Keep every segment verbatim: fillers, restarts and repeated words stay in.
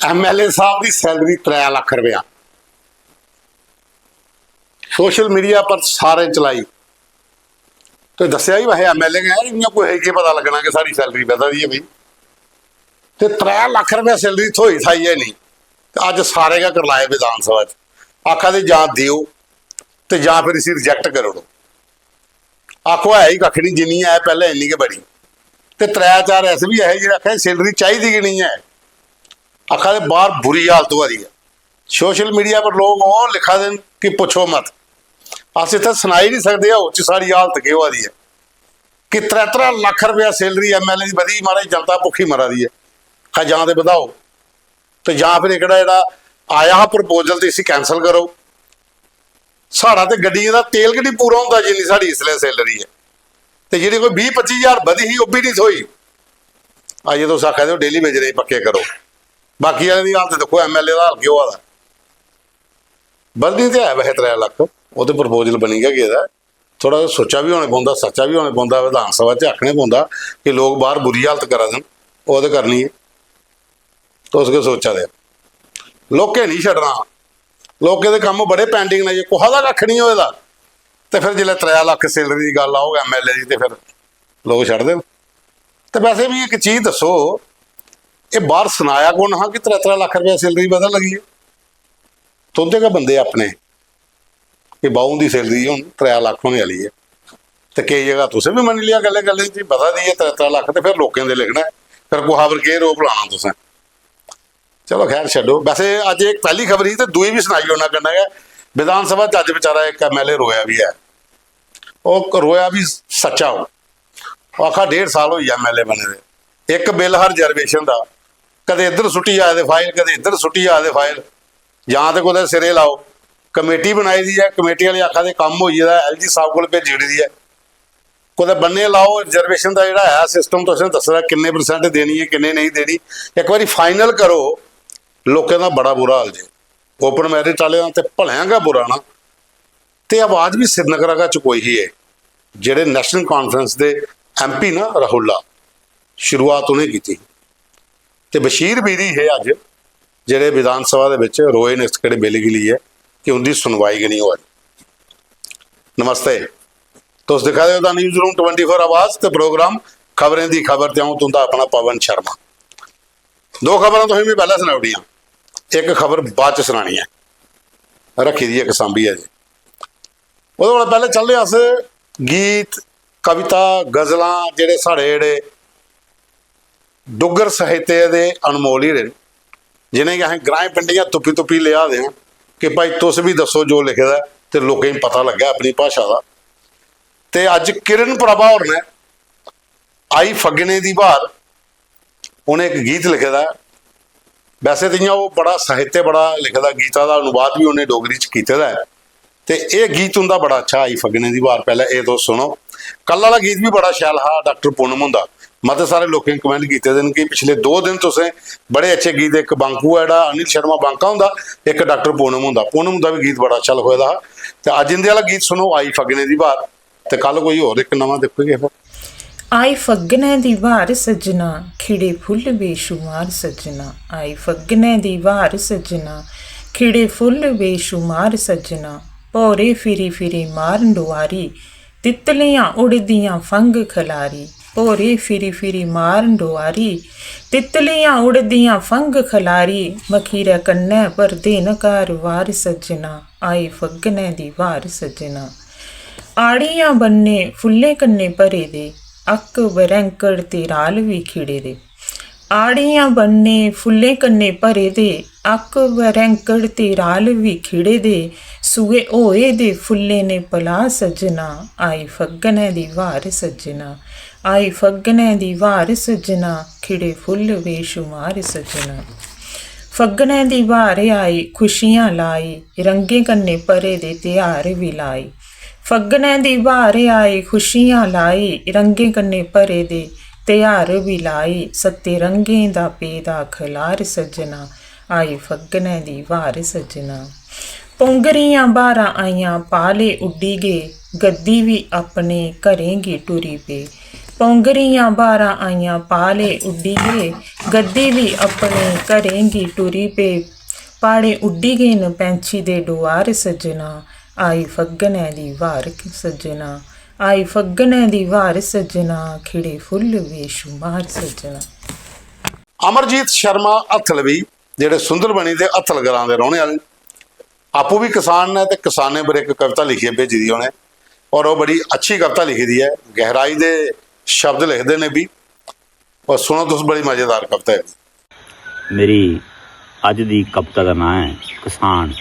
MLA साहब दी salary त्रै लक्ख रपेआ। सोशल मीडिया पर सारें चलाई, ते दस्सेआ ही वैसे एमएलए गै ऐ, इ'यां कुसै गी केह् पता लग्गना कि साढ़ी सैलरी बधा दी ऐ भाई। ते त्रै लक्ख रपेआ सैलरी थ्होई थाई ऐ नेईं, ते अज्ज सारे गै करलाए विधान सभा च, आखा दे जां देओ ते जां फिर इसी रिजेक्ट करी ओड़ो। आखो है ही कक्ख निं, जिन्नी ऐ पैह्लें इन्नी गै बड़ी। ते त्रै चार ऐसे बी ऐ हे जेह्ड़े आखा दे सैलरी चाहिदी गै निं ऐ, आखा दे बाह्र बुरी हालत होआ दी ऐ। सोशल मीडिया पर लोक ओह् लिखा दे न कि पुच्छो मत। अस इत्थै सनाई निं सकदे हौच च साढ़ी हालत केह् होआ दी ऐ कि त्रै त्रै लक्ख रपेआ सैलरी एमएलए दी बधी, महाराज, जनता भुक्खी मरा दी ऐ। खा जां ते बधाओ, ते जां फिर एह्कड़ा जेह्ड़ा आया हा प्रपोजल ते इसी कैंसल करो। साढ़ा ते गड्डियें दा तेल गै निं पूरा होंदा जिन्नी साढ़ी इसलै सैलरी ऐ, ते जेह्ड़ी कोई बीह् पच्ची ज्हार बधी ही, ओह् बी निं थ्होई। अज्ज तुस आखा दे ओ डेली वेजरें गी पक्के करो, बाकी आह्लें दी हालत दिक्खो, एमएलए दा हाल केह् होआ दा। बधनी ते है वैसे त्रै लक्ख, ओह् ते प्रपोजल बनी गै गेदा ऐ। थोह्ड़ा सोचा बी होने पौंदा, सच्चा बी होने पौंदा, विधान सभा च आखने पौंदा कि लोक बाह्र बुरी हालत करा दे न, ओह् ते करनी ऐ। तुस केह् सोचा दे? लोकें निं छड्डना, लोकें दे कम्म बड़े pending न, जे कुसै दा कक्ख निं होए दा, ते फिर जिसलै त्रै लक्ख सैलरी दी गल्ल औग एमएलए दी, ते फिर लोक छड्डदे न। ते वैसे मिगी इक चीज दस्सो, एह् बाह्र सनाया कु'न हा कि त्रै त्रै लक्ख रपेआ सैलरी बधन लगी ऐ? तुं'दे गै बंदे अपने कि बाऊ हुंदी सैलरी हून त्रै लक्ख होने आह्ली ऐ, ते केई जगह तुसें बी मन्नी लेआ गल्लें गल्लें च बधा दी ऐ त्रै त्रै लक्ख, ते फिर लोकें दे लिखना ऐ, फिर कुसै पर केह् आरोप लाना तुसें? चलो खैर छड्डो। वैसे अज्ज इक पैह्ली खबर ही ते दूई बी सनाई ओड़ना कन्नै गै। विधान सभा च अज्ज बेचारा इक एमएलए रोया बी ऐ। ओह् रोया बी सच्चा ओह्। ओह् आखा डेढ़ साल होई गेआ एमएलए बने दे। इक बिल हा रिजर्वेशन दा, कदें इद्धर सुट्टी आए दे फाइल, कदें इद्धर सुट्टी आए दे फाइल। जां ते कुतै सिरे लाओ, कमेटी बनाई दी ऐ, कमेटी आह्ले आखा दे कम्म होई गेदा ऐ, एलजी साहब कोल भेजी ओड़ी दी ऐ। कुतै बन्ने लाओ, रिजर्वेशन दा जेह्ड़ा ऐ सिस्टम तुसें दस्से दा, किन्ने परसेंट देनी ऐ, किन्ने नेईं देनी, इक बारी फाइनल करो। लोकें दा बड़ा बुरा हाल जे, ओपन मैरिट आह्लें दा ते भलेआं गै बुरा ना। ते आवाज बी श्रीनगर दा चुकोई ही ऐ, जेह्ड़े नेशनल कॉन्फ्रेंस दे एमपी ना राहुला, शुरुआत उ'नें कीती। ते बशीर बीरी हे अज्ज, जेह्ड़े विधान सभा दे बिच रोए न इस केह्ड़े बिल गी लेइयै कि उं'दी सुनवाई गै निं होआ दी। नमस्ते, तुस दिक्खा दे ओ the news room twenty four आवाज ते प्रोग्राम खबरें दी खबर ते अ'ऊं तुं'दा अपना पवन शर्मा। दो खबरां तुसें मी पैह्लें सनाई ओड़ियां, इक खबर बाद च सनानी ऐ, रक्खी दी इक सांभियै जी। ओह्दे कोला पैह्लें चलने अस गीत, कविता, गजलां, जेह्ड़े साढ़े जेह्ड़े डुग्गर साहित्य दे अनमोल हीरे न, जि'नेंगी असें ग्राएं पिंडें तुप्पी तुप्पी लेआ दे आं कि भाई तुस बी दस्सो जो लिखे दा ऐ ते लोकें गी पता लग्गै अपनी भाशा दा। ते अज्ज किरण प्रभा होर ने आई फग्गने दी ब्हार, उ'नें इक गीत लिखे दा ऐ। वैसे ते इ'यां ओह् बड़ा साहित्य बड़ा लिखे दा, गीता दा अनुवाद बी उ'नें डोगरी च कीते दा ऐ। ते एह् गीत उं'दा बड़ा अच्छा, आई फग्गने दी ब्हार। पैह्लें एह् तुस सुनो। कल आह्ला गीत बी बड़ा शैल हा, डाक्टर पूनम हुंदा। मते सारे लोकें कमेंट कीते दे न कि पिछले दो दिन तुसें बड़े अच्छे गीत, इक बांकू ऐ जेह्ड़ा अनिल शर्मा बांका हुंदा, इक डाक्टर पूनम हुंदा। पूनम हुंदा बी गीत बड़ा अच्छा लखोए दा हा। ते अज्ज इं'दे आह्ला गीत सुनो, आई फग्गने दी ब्हार। ते कल कोई होर इक नमां दिक्खगे फिर। आई फग्गने दी ब्हार सज्जना, खिड़े फुल्ल बेशुमार सज्जना। आई फग्गने दी ब्हार सज्जना, खिड़े फुल्ल बेशुमार सज्जना। भौरे फिरी फिरी मारन डुआरी, तितलियां उड़दियां फंग खलारी। भौरे फिरी फिरी मारन डुआरी, तितलियां उड़दियां फंग खलारी। मखीरै कन्नै भरदे न घर बार सज्जना। आई फग्गने दी ब्हार सज्जना। आड़ियां बन्ने फुल्लें कन्नै भरे दे, अक्क बरैंकड़ ते राल बी खिड़े दे। आड़ियां बन्ने फुल्लें कन्नै भरे दे, अक्क बरैंकड़ ते राल बी खिड़े दे। सुए होए दे फुल्लें ने पला सज्जना। आई फग्गने दी ब्हार सज्जना। आई फग्गने दी ब्हार सज्जना, खिड़े फुल्ल बेशुमार सज्जना। फग्गने दी ब्हार आई, खुशियां लाई, रंगें कन्नै भरे दे तेहार बी लाई। फग्गने दी ब्हार आई, खुशियां लाई, रंगें कन्नै भरे दे तेहार बी लाई। सत्ते रंगें दा पेदा खलार सज्जना, आई फग्गने दी ब्हार सज्जना। पौंगरियां ब्हारां आइयां, पाले उड्डी गे, गद्दी बी अपने घरें गी टुरी पे। पौंगरियां बारां आइयां, पाले उड्डी गे, गद्दी बी अपने घरें गी टुरी पे। प्हाड़ें उड्डी गे न पैंछी दे डुआर सज्जना, आई फग्गनै दी ब्हार सज्जना, आई फग्गनै दी ब्हार सज्जना, खिड़े फुल्ल बेशुमार सज्जना। अमरजीत शर्मा हत्थलवी, जेह्ड़े सुंदरबनी दे हत्थल ग्रां दे रौह्ने आह्ले न, आपूं बी किसान न ते किसानें पर इक कविता लिखियै भेजी दी उ'नें, और ओह् बड़ी अच्छी कविता लिखी दी ऐ, गैहराई दे शब्द लिखदे न बी। और सुनो तुस, बड़ी मजेदार कविता ऐ। मेरी अज्ज दी कविता दा नांऽ ऐ किसान।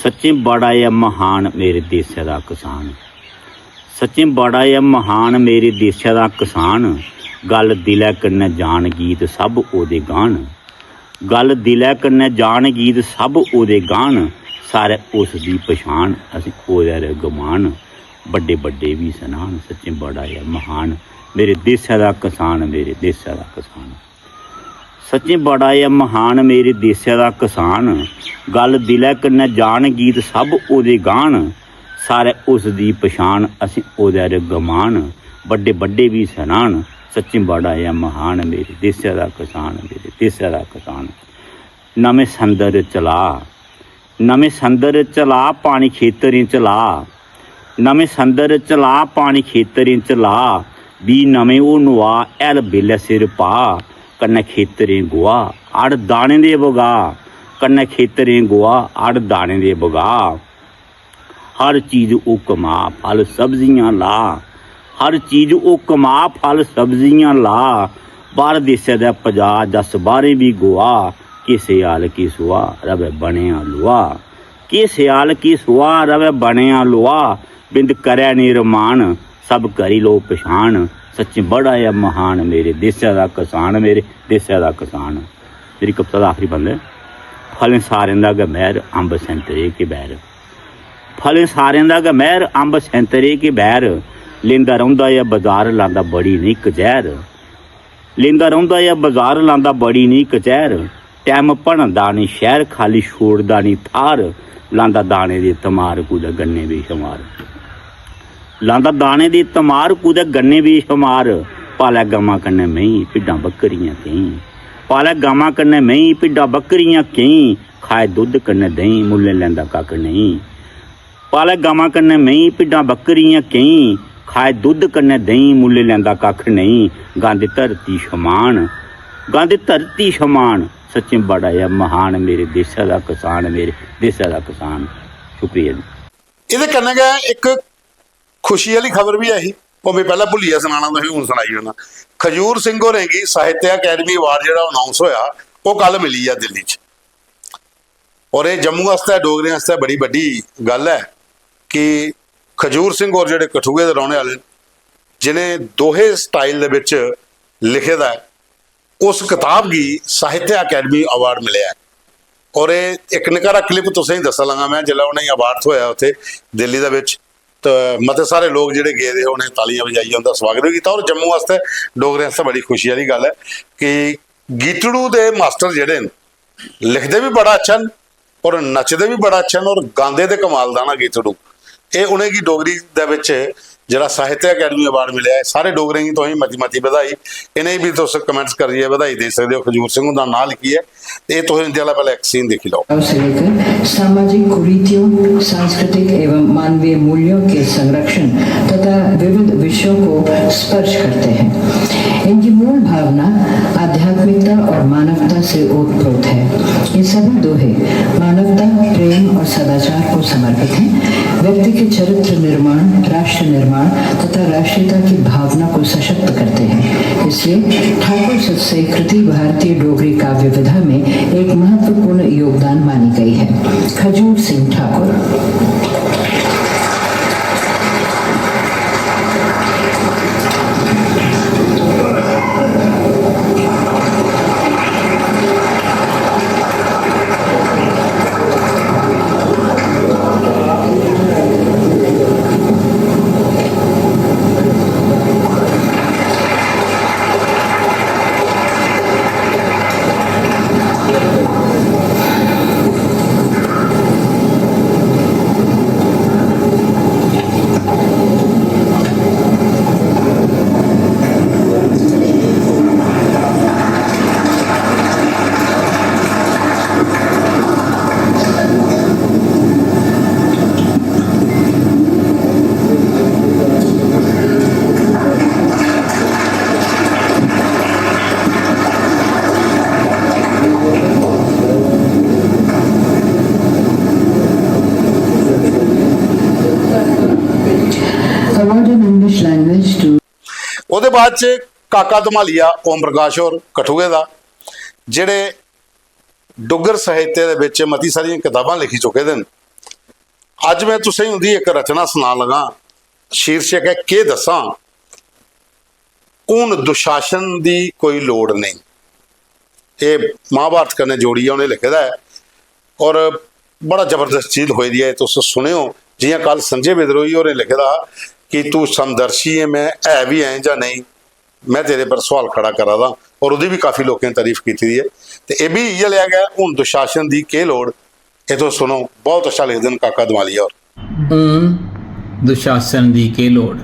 सच्चें बड़ा ऐ म्हान मेरे देसै दा किसान। सच्चें बड़ा ऐ म्हान मेरे देसै दा किसान। गल्ल दिलै कन्नै जान, गीत सब ओह्दे गान। गल्ल दिलै कन्नै जान, गीत सब ओह्दे गान। सारै उस दी पछान, असें ओह्दे 'र गमान। बड्डे बड्डे बी सनान, सच्चें बड़ा ऐ म्हान मेरे देसै दा किसान, मेरे देसै दा किसान। सच्चें बड़ा ऐ म्हान मेरे देसै दा किसान। गल्ल दिलै कन्नै जान, गीत सब ओह्दे गान। सारै उस दी पछान, असें ओह्दे 'र गमान। बड्डे बड्डे बी सनान, सच्चें बड़ा ऐ म्हान मेरे देसै दा किसान, मेरे देसै दा किसान। नमें संदर चला, नमें संदर चला, पानी खेतरें च ला। नमें संदर चला, पानी खेतरें च ला। बीऽ नमें ओह् नुआ, हैल बेल्लै सिर पा। कन्नै खेतरें गोहा, अड़ दाने दे बगा। कन्नै खेतरें गोहा, अड़ दाने दे बगा। हर चीज ओह् कमा, फल सब्जियां ला। हर चीज ओह् कमा, फल सब्जियां ला। बाह्र देसै दै पजा, दस बाह्रें बी गोहा। केह् सेआल, केह् सोहा, र'वै बनेआ लोहा। केह् सेआल, केह् सोहा, र'वै बनेआ लोहा। बिंद करै निं रमान, सब करी लो पछान। सच्चें बड़ा ऐ म्हान मेरे देसै दा किसान, मेरे देसै दा किसान। मेरी कविता दा आखरी बंद ऐ। फलें सारें दा गै मैह्र, अम्ब सैंतरे के बैर। फलें सारें दा गै मैह्र, अम्ब सैंतरे के बैर। लेंदा रौंह्दा ऐ बजार, लांदा बड़ी निं कचैह्र। लेंदा रौंह्दा ऐ बजार, लांदा बड़ी निं कचैह्र। टैम भनदा निं शैह्र, खाल्ली छोड़दा निं थाह्र। लांदा दाने दी तमार, कुतै गन्ने बेशमार। लांदा दाने दी तमार, कुतै गन्ने बेशमार। पालै गमां कन्नै मेंही, भिड्डां बक्करियां केईं। पालै गमां कन्नै मेंही, भिड्डां बक्करियां केईं। खाए दुद्ध कन्नै देहीं, मुल्लें लैंदा कक्ख नेईं। पालै गमां कन्नै मेंही, भिड्डां बक्करियां केईं। खाए दुद्ध कन्नै देहीं, मुल्लें लैंदा कक्ख नेईं। गांदे धरती शमान, गांदे धरती शमान। सच्चें बड़ा ऐ म्हान मेरे देसै दा कसान, मेरे देसै दा कसान। शुक्रिया जी। एह्दे कन्नै गै इक खुशी आह्ली खबर बी ऐ ही, ओह् में पैह्लें भुल्लियै सनाना, तुसें हून सनाई ओड़ना। खजूर सिंह होरें गी साहित्य अकैडमी अवार्ड जेह्ड़ा अनाउंस होआ, ओह् कल मिली गेआ दिल्ली च। और एह् जम्मू आस्तै, डोगरें आस्तै बड़ी बड्डी गल्ल ऐ कि खजूर सिंह होर जेह्ड़े कठुए दे रौह्ने आह्ले न, जि'नें दोहे स्टाइल दे बिच लिखे दा ऐ, उस कताब गी साहित्य अकैडमी अवार्ड मिलेआ ऐ। और एह् इक निक्का हारा क्लिप तुसेंगी दस्सन लगा में, जिसलै उ'नेंगी अवार्ड थ्होआ उत्थै दिल्ली दे बिच, ते मते सारे लोक जेह्ड़े गेदे हे, उ'नें तालियां बजाइयै उं'दा स्वागत बी कीता। और जम्मू आस्तै, डोगरें आस्तै बड़ी खुशी आह्ली गल्ल ऐ कि गीतड़ू दे मास्टर जेह्ड़े न, लिखदे बी बड़ा अच्छा न और नचदे बी बड़ा अच्छा न और गांदे ते कमाल दा ना गीतड़ू। एह् उ'नेंगी डोगरी दे बिच जेह्ड़ा साहित्य अकैडमी अवार्ड मिलेआ ऐ, सारे डोगरें गी तुसें मती मती बधाई। इ'नेंगी बी तुस कमेंट्स करियै बधाई देई सकदे ओ, खजूर सिंह हुंदा नांऽ लिखियै। एह् तुस इं'दे आह्ला पैह्लें इक सीन दिक्खी लैओ। से लेकर सामाजिक कुरीतियों, सांस्कृतिक एवं मानवीय मूल्यों के संरक्षण तथा विविध विषयों को स्पर्श करते हैं। इनकी मूल भावना आध्यात्मिकता और मानवता से ओतप्रोत है। ये सभी दोहे मानवता, प्रेम और सदाचार को समर्पित हैं। व्यक्ति के चरित्र निर्माण, राष्ट्र निर्माण तथा राष्ट्रीयता की भावना को सशक्त करते हैं। इसलिए ठाकुर सत से कृति भारतीय डोगरी काव्य विधा में एक महत्वपूर्ण योगदान मानी गई है। खजूर सिंह ठाकुर। ओह्दे बाद च काका धमालिया ओम प्रकाश होर कठुए दा, जेह्ड़े डुग्गर साहित्य दे बिच मती सारियां कताबां लिखी चुके दे न। अज्ज में तुसेंगी उं'दी इक रचना सनान लगा, शीर्षक ऐ केह् दस्सां, हून दुशासन दी कोई लोड़ नेईं। एह् महाभारत कन्नै जोड़ियै उ'नें लिखे दा ऐ, और बड़ा जबरदस्त चीज लखोई दी ऐ। तुस सुनेओ, जि'यां कल संजय विद्रोही होरें लिखे दा हा कि तू समदर्शी ऐ, में है बी ऐं जां नेईं, में तेरे पर सवाल खड़ा करा दा, और ओह्दी बी काफी लोकें तारीफ कीती दी ऐ। ते एह् बी इ'यै लेआ गै, हून दुशासन दी केह् लोड़, एह् तुस सुनो, बहुत अच्छा लिखदे न काका धमालिया होर। हून दुशासन दी केह् लोड़।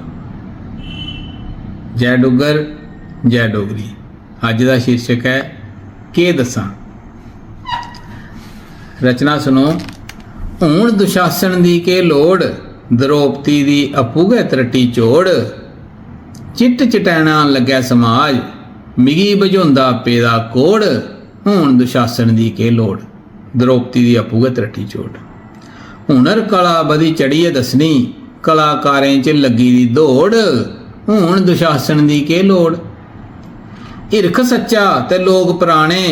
जय डुग्गर, जय डोगरी। अज्ज दा शीर्षक ऐ केह् दस्सां। रचना सुनो। हून दुशासन दी केह् लोड़, द्रौपदी दी आपूं गै त्रट्टी चोड़। चिट्ट चटैना लग्गै समाज, मिगी बझोंदा पेदा कोड़। हून दुशासन दी केह् लोड़, द्रौपदी दी आपूं गै त्रट्टी चोड़। हुनर कला बधी चढ़ियै दस्सनी, कलाकारें च लग्गी दी दौड़। हून दुशासन दी केह् लोड़। हिरख सच्चा ते लोक पराने,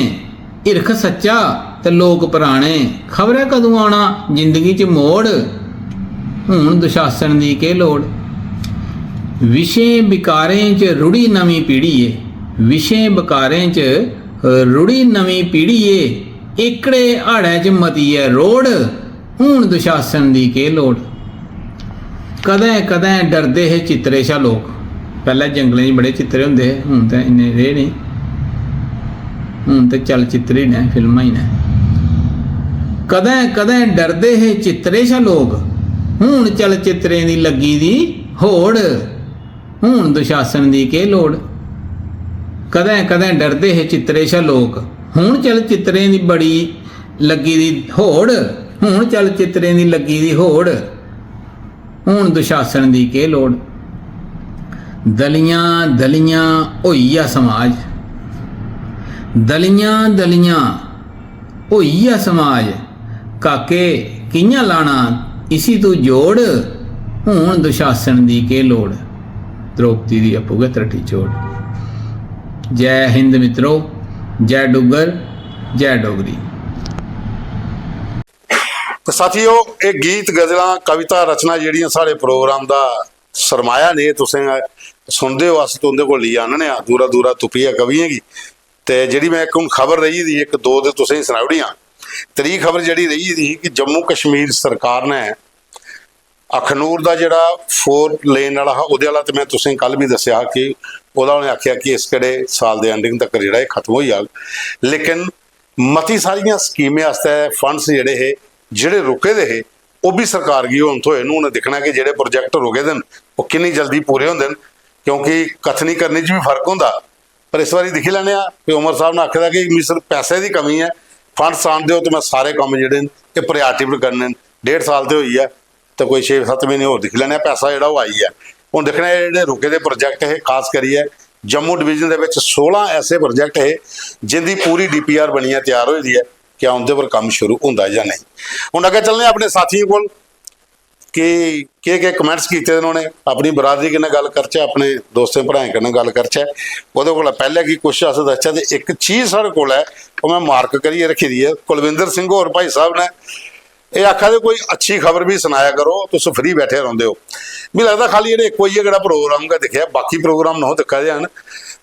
हिरख सच्चा ते लोक पराने, खबरै कदूं औना जिंदगी च मोड़। हून दुशासन दी केह् लोड़। विशें विकारें च रुढ़ी नमीं पीढ़ी ऐ, विशें विकारें च रुढ़ी नमीं पीढ़ी ऐ। एकड़े हाड़ै च मती ऐ रोड़, हून दुशासन दी केह् लोड़। कदें कदें डरदे हे चित्तरे शा लोक। पैह्लें जंगलें च बड़े चित्तरे होंदे हे, हून ते इन्ने रेह् नेईं। हून ते चलचित्तर ही न, फिल्मां ही न। कदें कदें डरदे हे चित्तरे शा लोक, हून चलचित्तरें दी लग्गी दी होड़। हून दुशासन दी केह् लोड़। कदें कदें डरदे हे चित्तरे शा लोक, हून चलचित्तरें दी बड़ी लग्गी दी होड़। हून चलचित्तरें दी लग्गी दी होड़। हून दुशासन दी केह् लोड़। दलियां दलियां होई गेआ समाज, दलियां दलियां होई गेआ समाज। काके, कि'यां लाना इसी तू जोड़। हून दुशासन दी केह् लोड़, द्रौपदी दी आपूं गै त्रट्टी चोड़। जय हिंद मित्रो, जय डुग्गर, जय डोगरी। ते साथियो, एह् गीत, गजलां, कविता, रचना जेह्ड़ियां साढ़े प्रोग्राम दा सरमाया ने, तुसें सुनदे ओ, अस तुं'दे कोल लेई आह्नने आं दूरा दूरा तुप्पियै कवियें गी। ते जेह्ड़ी में इक हून खबर रेही दी, इक दो ते तुसें गी सनाई ओड़ियां। त्री खबर जेह्ड़ी रेही दी ही कि जम्मू कश्मीर सरकार ने अखनूर दा जेह्ड़ा फोर लेन आह्ला हा, ओह्दे आह्ला ते में तुसें गी कल बी दस्सेआ हा कि ओह्दा उ'नें आखेआ कि इस केह्ड़े साल दे एंडिंग तक जेह्ड़ा एह् खत्म होई जाग। लेकिन मती सारियां स्कीमें आस्तै फंड्स जेह्ड़े हे, जेह्ड़े रुके दे हे, ओह् बी सरकार गी हून थ्होए न। हून दिक्खना कि जेह्ड़े प्रोजेक्ट रुके दे न, ओह् किन्नी जल्दी पूरे होंदे न, क्योंकि कथनी करने च बी फर्क होंदा। पर इस बारी दिक्खी लैने आं कि उमर साहब ने आखे दा कि मिगी सिर्फ पैसे दी कमी ऐ, फंड्स आन देओ ते में सारे कम्म जेह्ड़े न, एह् प्रायोरिटी पर करने न। डेढ़ साल ते होई गेआ, ते कोई छे सत्त म्हीने होर दिक्खी लैने आं, पैसा जेह्ड़ा ओह् आई गेआ। हून दिक्खने आं, एह् जेह्ड़े रुके दे प्रोजेक्ट हे, खास करियै जम्मू डिवीजन दे बिच सोलां ऐसे प्रोजेक्ट हे, जिंदी पूरी डीपीआर बनियै त्यार होई दी ऐ। क्या उं'दे पर कम्म शुरू होंदा ऐ जां नेईं? हून अग्गें चलने आं अपने साथियें कोल कि केह् केह् कमेंट्स कीते दे न उ'नें, अपनी बरादरी कन्नै गल्ल करचै, अपने दोस्तें भ्राएं कन्नै गल्ल करचै। ओह्दे कोला पैह्लें कि कुछ अस दसचै, ते इक चीज साढ़े कोल ऐ, ओह् में मार्क करियै रक्खी दी ऐ। कुलविंदर सिंह होर भाई साहब ने एह् आखा दे, "कोई अच्छी खबर बी सनाया करो, तुस फ्री बैठे रौंह्दे ओ।" मिगी लगदा खाल्ली इ'नें इक्को इ'यै केह्ड़ा प्रोग्राम गै दिक्खेआ, बाकी प्रोग्राम नहो दिक्खा दे हैन।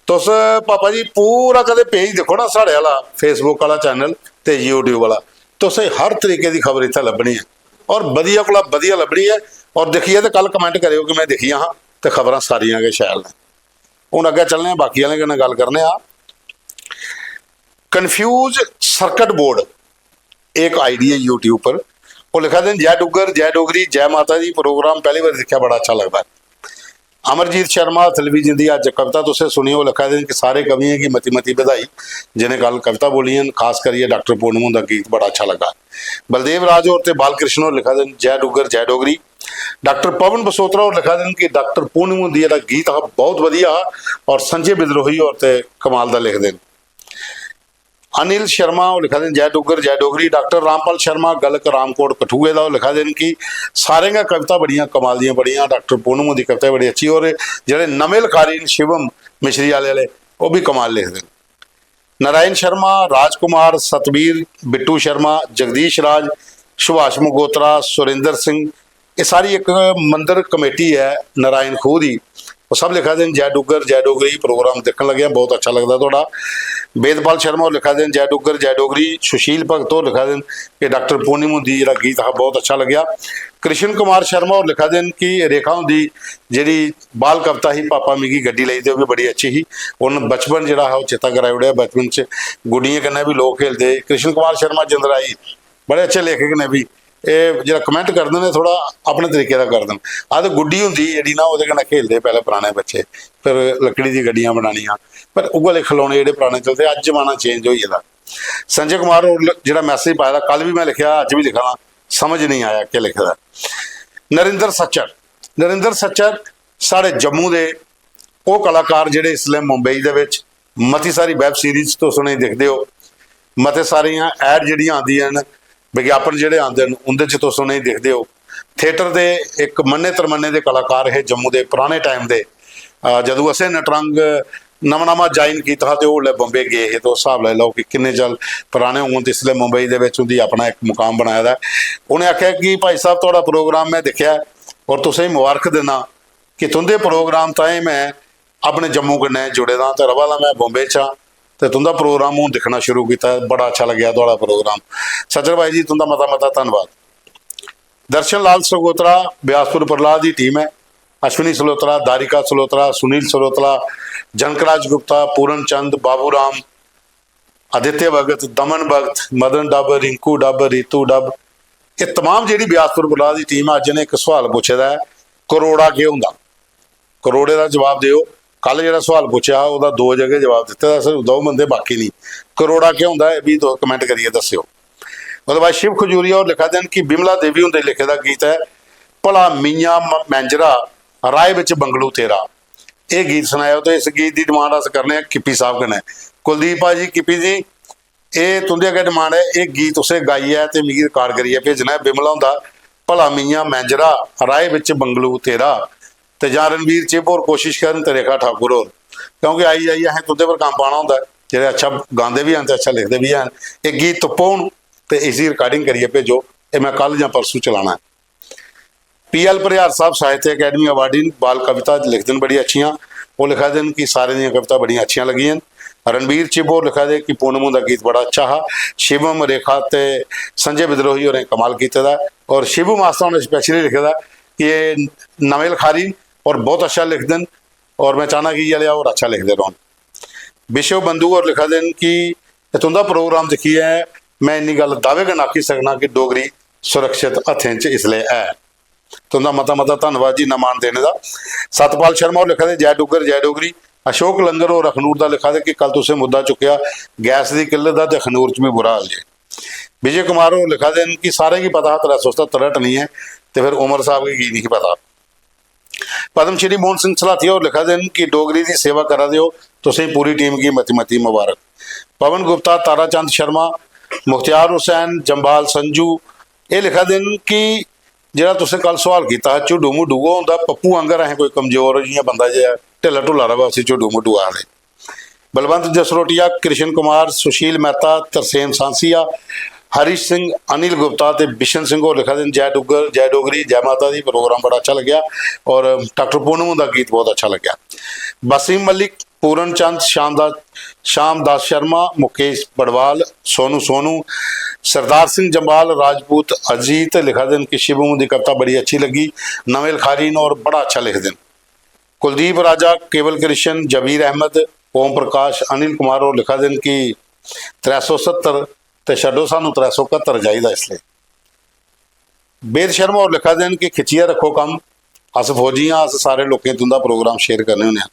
तुस पापा जी पूरा कदें पेज दिक्खो ना साढ़े आह्ला, Facebook आह्ला चैनल ते YouTube आह्ला, तुसें हर तरीके दी खबर इत्थै लब्भनी ऐ, और बधिया कोला बधिया लब्भनी ऐ। और दिक्खियै ते कल कमेंट करेओ कि में दिक्खियां हां, ते खबरां सारियां गै शैल न। हून अग्गें चलने आं, बाकी आह्लें कन्नै गल्ल करने आं। कन्फ्यूज सर्किट बोर्ड, इक आईडी ऐ YouTube पर, ओह् लिखा दे न, "जय डुग्गर, जय डोगरी, जय माता दी, प्रोग्राम पैह्ली बारी दिक्खेआ, बड़ा अच्छा लगदा ऐ।" अमरजीत शर्मा हथलवी जी दी अज्ज कविता तुसें सुनी, ओह् लिखा दे न कि सारे कवियें गी मती मती बधाई, जिनें कल कविता बोलियां न, खास करियै डाक्टर पूनम हुंदा गीत बड़ा अच्छा लग्गा। बलदेव राज होर ते बालकृष्ण होर लिखा दे न, "जय डुग्गर, जय डोगरी।" डाक्टर पवन बसोत्रा होर लिखा दे न कि डाक्टर पूनम हुंदी जेह्ड़ा गीत हा, बहुत बधिया हा, और संजय विद्रोही होर ते कमाल दा लिखदे न। अनिल शर्मा होर लिखा दे न, "जय डुग्गर, जय डोगरी।" डाक्टर रामपाल शर्मा, गलक रामकोट कठुए दा, ओह् लिखा दे न कि सारें गै कविता बड़ियां कमाल दियां पढ़ियां, डाक्टर पूनम हुंदी कविता बड़ी अच्छी, होर जेह्ड़े नमें लखारी न शिवम मिश्री आह्ले आह्ले, ओह् बी कमाल लिखदे न। नारायण शर्मा, राजकुमार, सतबीर, बिट्टू शर्मा, जगदीश राज, सुभाष मगोत्रा, सुरेंद्र सिंह, एह् सारी इक मंदर कमेटी ऐ नारायण खूह दी, ओह् सब लिखा दे न, "जय डुग्गर, जय डोगरी, प्रोग्राम दिक्खन लगे आं, बहुत अच्छा लगदा थुआढ़ा।" वेदपाल शर्मा होर लिखा दे न, "जय डुग्गर, जय डोगरी।" सुशील भगत होर लिखा दे न कि डाक्टर पूनम हुंदी जेह्ड़ा गीत हा, बहुत अच्छा लग्गेआ। कृष्ण कुमार शर्मा होर लिखा दे न कि रेखा हुंदी जेह्ड़ी बाल कविता ही, "पापा मिगी गड्डी लेई दे", ओह् बी बड़ी अच्छी ही। उन्न बचपन जेह्ड़ा हा, ओह् चेता कराई ओड़ेआ। बचपन च गुड्डियें कन्नै बी लोक खेलदे। कृष्ण कुमार शर्मा जंदराई बड़े अच्छे लेखक ने बी। एह् जेह्ड़ा comment करदे न, थोह्ड़ा अपने तरीके दा करदे न। आखदे गुड्डी होंदी ही जेह्ड़ी ना, ओह्दे कन्नै खेलदे पैह्लें पराने बच्चे, फिर लकड़ी दी गड्डियां बनानियां, पर उ'ऐ ले खलौने जेह्ड़े पराने चलदे। अज्ज जमाना change होई गेदा। संजय कुमार होर ल-, जेह्ड़ा message पाए दा, कल बी में लिखेआ, अज्ज बी लिखा दा, समझ नेईं आया केह् लिखे दा। नरेंद्र सच्चर, नरेंद्र सच्चर साढ़े जम्मू दे ओह् कलाकार जेह्ड़े इसलै मुंबई दे बिच मती सारी web series तुस उ'नेंगी दिखदे ओ, मते सारियां ad जेह्ड़ियां आंदियां न, विज्ञापन जेह्ड़े आंदे न, उं'दे च तुस उ'नेंगी दिखदे ओ। थिएटर दे इक मन्ने तरमन्ने दे कलाकार हे जम्मू दे पराने time दे। अ, जदूं असें नटरंग नमां नमां join कीता हा ते ओह् उसलै बम्बे गे हे, तुस स्हाब लाई लैओ कि किन्ने साल पराने होङन। ते इसलै मुंबई दे बिच उं'दी अपना इक मुकाम बनाए दा ऐ। उ'नें आखेआ कि "भाई साहब, थुआढ़ा प्रोग्राम में दिक्खेआ ऐ और तुसेंगी मुबारक दिन्ना कि तुं'दे प्रोग्राम ताईं में अपने जम्मू कन्नै जुड़े दा आं ते र'वा दा में बम्बे च आं, ते तुं'दा प्रोग्राम हून दिक्खना शुरू कीता ऐ। बड़ा अच्छा लग्गेआ थुआढ़ा प्रोग्राम।" सज्जन भाई जी, तुं'दा मता मता धन्नवाद। दर्शन लाल सगोत्रा, ब्यासपुर प्रहलाद दी टीम ऐ। अश्विनी सलोत्रा, दारिका सलोत्रा, सुनील सलोत्रा, जनकराज गुप्ता, पूरन चंद, बाबू राम, आदित्य भगत, दमन भगत, मदन डब, रिंकू डब, रितु डब, एह् तमाम जेह्ड़ी ब्यासपुर प्रहलाद दी टीम ऐ, अज्ज इ'नें इक सोआल पुच्छे दा ऐ, "करोड़ा केह् होंदा?" करोड़े दा जवाब देओ। कल जेह्ड़ा सोआल पुच्छेआ हा, ओह्दा दो जगह जवाब दित्ते दा, सिर्फ दो बंदे, बाकी नहीं। करोड़ा केह् होंदा, एह् बी तुस comment करियै दस्सेओ। ओह्दे बाद शिव खजूरिया होर लिखा दे न कि बिमला देवी हुंदे लिखे दा गीत ऐ, "भला मियां म-, मैंजरा, राहे बिच बंगलू तेरा।" एह् गीत सनाएओ, ते इस गीत दी demand अस करने आं किप्पी साहब कन्नै। कुलदीप भाजी किप्पी जी, एह् तुं'दे अग्गें demand ऐ, एह् गीत तुसें गाइयै ते मिगी record करियै भेजना ऐ। बिमला हुंदा "भला मियां मैंजरा, राहे बिच बंगलू तेरा", ते जां रणवीर चिब होर कोशिश करन ते रेखा ठाकुर होर, क्योंकि आई जाइयै असें तुं'दे पर कम्म पाना होंदा ऐ। जेह्ड़े अच्छा गांदे बी हैन ते अच्छा लिखदे बी हैन। एह् गीत तुप्पो हून ते इसी recording करियै भेजो। एह् में कल जां परसों चलाना ऐ। पी एल परिहार साहब साहित्य अकैडमी अवार्डी न, बाल कविता लिखदे न बड़ी अच्छियां। ओह् लिखा दे न कि सारें दियां कविता बड़ियां अच्छियां लग्गियां न। रणबीर चिब होर लिखा दे कि पूनम हुंदा गीत बड़ा अच्छा हा। शिवम रेखा ते संजय विद्रोही होरें कमाल कीते दा ऐ। और शिवम आस्तै उ'नें specially लिखे दा कि एह् नमें लखारी न और बहुत अच्छा लिखदे न और में चाह्न्नां कि इ'यै लेआ होर अच्छा लिखदे रौह्न। विश्व बंधु होर लिखा दे न कि तुं'दा प्रोग्राम दिक्खियै में इन्नी गल्ल दावे कन्नै आखी सकना कि डोगरी सुरक्षत हत्थें च इसलै ऐ। तुं'दा मता मता धन्नवाद जी इन्ना मान देने दा। सतपाल शर्मा होर लिखा दे, "जय डुग्गर, जय डोगरी।" अशोक लंगर होर अखनूर दा लिखा दे कि कल तुसें मुद्दा चुक्केआ गैस दी किल्लत दा ते अखनूर च बी बुरा हाल जे। विजय कुमार होर लिखा दे न कि सारें गी पता हा त्रै सौ सत्तर हटनी ऐ ते फिर उमर साहब गी की नहीं पता। पद्म श्री मोहन सिंह सलाथिया होर लिखा दे न कि डोगरी दी सेवा करा दे ओ, तुसें पूरी टीम गी मती मती मुबारक। पवन गुप्ता, तारा चंद शर्मा, मुख्तियार हुसैन, जम्बाल संजू, एह् लिखा दे न कि जेह्ड़ा तुसें कल सोआल कीता हा, झुड्डू मुड्डू, ओह् होंदा पप्पू आंगर, असें कोई कमजोर जि'यां बंदा जे ढिल्ला ढुल्ला र'वै, उसी झुड्डू मुड्डू आखदे। बलवंत जसरोटिया, कृष्ण कुमार, सुशील मेहता, तरसेम सांसिया, हरीश सिंह, अनिल गुप्ता ते बिशन सिंह होर लिखा दे न, "जय डुग्गर, जय डोगरी, जय माता दी, प्रोग्राम बड़ा अच्छा लग्गेआ और डाक्टर पूनम हुंदा गीत बहुत अच्छा लग्गेआ।" बसीम मलिक, पूरन चंद, श्यामदास, श्यामदास शर्मा, मुकेश बड़वाल, सोनू सोनू, सरदार सिंह जम्वाल, राजपूत अजीत लिखा दे न कि शिवम हुंदी कविता बड़ी अच्छी लग्गी, नमें लखारी न और बड़ा अच्छा लिखदे न। कुलदीप राजा, केवल कृष्ण, जबीर अहमद, ओम प्रकाश, अनिल कुमार होर लिखा दे न कि त्रै सौ सत्तर ते छड्डो, सानू त्रै सौ कत्तर चाहिदा इसलै। वेद शर्मा होर लिखा दे न कि खिच्चियै रक्खो कम्म, अस फौजी आं, अस सारे लोकें तुं'दा प्रोग्राम share करने होन्ने आं।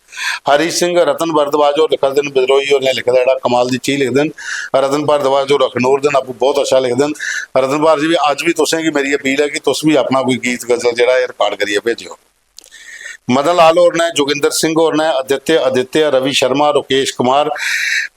हरीश सिंह, रतन भारद्वाज होर लिखा दे न, विद्रोही होरें लिखे दा जेह्ड़ा कमाल दी चीज लिखदे न। रतन भारद्वाज होर अखनूर दे न, आपूं बहुत अच्छा लिखदे न। रतन भारद्वाज जी, अज्ज बी तुसें गी मेरी अपील ऐ कि तुस बी अपना कोई गीत गजल जेह्ड़ा ऐ record करियै भेजेओ। मदन लाल होर ने, जोगिंदर सिंह होर ने, आदित्य, आदित्य, रवि शर्मा, रुकेश कुमार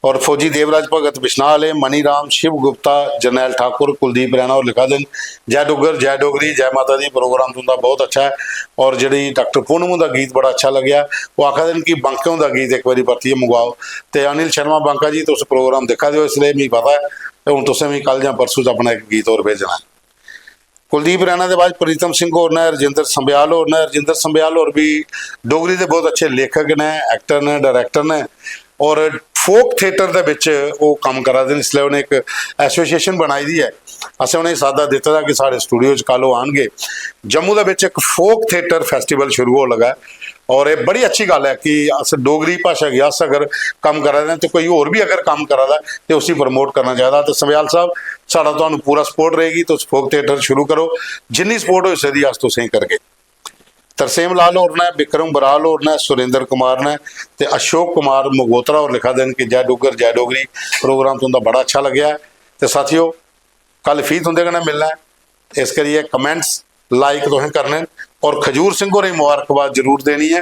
और फौजी देवराज भगत बिश्नाह आह्ले, मनी राम, शिव गुप्ता, जरनैल ठाकुर, कुलदीप रैणा होर लिखा दे न, "जय डुग्गर, जय डोगरी, जय माता दी, प्रोग्राम तुं'दा बहुत अच्छा ऐ।" और जेह्ड़ी डाक्टर पूनम हुंदा गीत बड़ा अच्छा लग्गेआ, ओह् आखा दे न कि बांके हुंदा गीत इक बारी परतियै मंगवाओ। ते अनिल शर्मा बांका जी, तुस प्रोग्राम दिक्खा दे ओ, इसलेई मिगी पता ऐ, ते हून तुसें मिगी कल जां परसों च अपना इक गीत होर भेजना ऐ। कुलदीप रैणा दे बाद प्रीतम सिंह होर न, रजिंदर संबयाल होर न। रजिंदर संबयाल होर बी डोगरी दे बहुत अच्छे लेखक न, एक्टर न, डायरेक्टर न, और फोक थिएटर दे बिच ओह् कम्म करा दे न। इसलै उ'नें इक एसोसिएशन बनाई दी ऐ। असें उ'नेंगी साद्दा दित्ते दा कि साढ़े स्टूडियो च कल ओह् आनगे। जम्मू दे बिच इक फोक थिएटर फेस्टिवल शुरू होन लगा ऐ, और एह् बड़ी अच्छी गल्ल ऐ कि अस डोगरी भाशा गी, अस अगर कम्म करा दे न ते कोई होर बी अगर कम्म करा दा ऐ ते उसी प्रमोट करना चाहिदा। ते संबयाल साहब, साढ़ा तुहानू पूरा सपोर्ट रहेगी, तुस फोक थिएटर शुरू करो, जिन्नी सपोर्ट होई सकदी अस तुसेंगी करगे। तरसेम लाल होर न, विक्रम बराल होर न, सुरेंद्र कुमार न ते अशोक कुमार मगोत्रा होर लिखा दे न कि "जय डुग्गर, जय डोगरी, प्रोग्राम तुं'दा बड़ा अच्छा लग्गेआ ऐ।" ते साथियो, कल फ्ही तुं'दे कन्नै मिलना ऐ, इस करियै कमेंट्स, लाइक तुसें करने न और खजूर सिंह होरें गी मुबारकबाद जरूर देनी ऐ,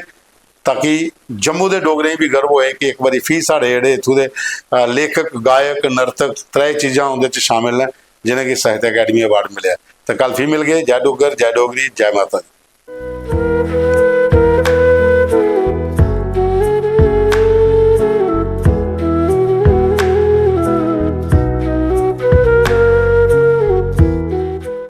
ताकि जम्मू दे डोगरें गी बी गर्व होए कि इक बारी फ्ही साढ़े जेह्ड़े इत्थूं दे, अ, लेखक, गायक, नर्तक, त्रै चीजां उं'दे च शामिल न, जि'नेंगी साहित्य अकैडमी अवार्ड मिलेआ। ते कल फ्ही मिलगे। जय डुग्गर, जय डोगरी, जय माता दी।